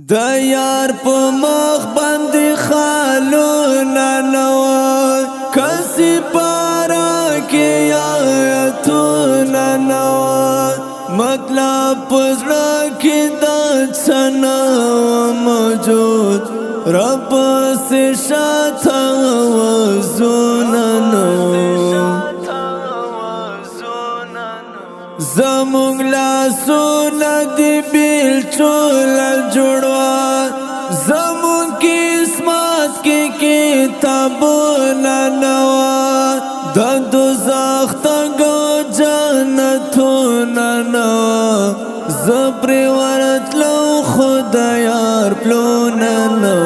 د یار په مخ باندې خالونه نو، کسی پارا کې آیتونه نو، مطلب پزړه کې د څنا موجود، رب سے شاته وزونه نو۔ زمونږ لاسونه دی بیل چول جوړوا، زمونږ قسمت کې کتابونه نوا، د دوزخ تنګو جنتونه نوا، زبر ورتلو خدایار پلونه نو۔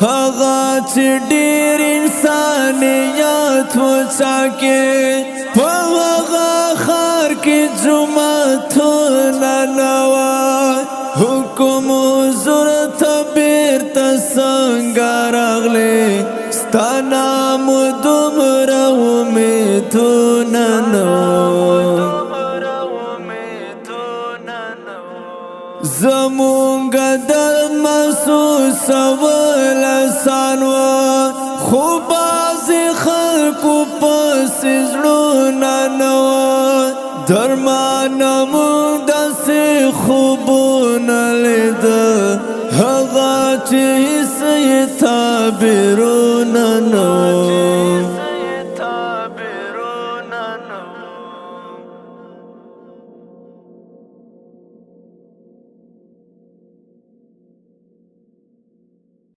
هغه چې ډیر انسانیت وچا کې، په هغه خار کې جمعتونه نوا، حکم حضور ته بیرته څنګه راغلې، ستا نام دومره امیدونه نو۔ زمونږ درد محسوس ول سانوا، خو بعضې خلکو پسې زړونه نه وه، درمانه مونږ داسې خوبونه لیده، هغه چې هېڅ یې تعبیرونه نه۔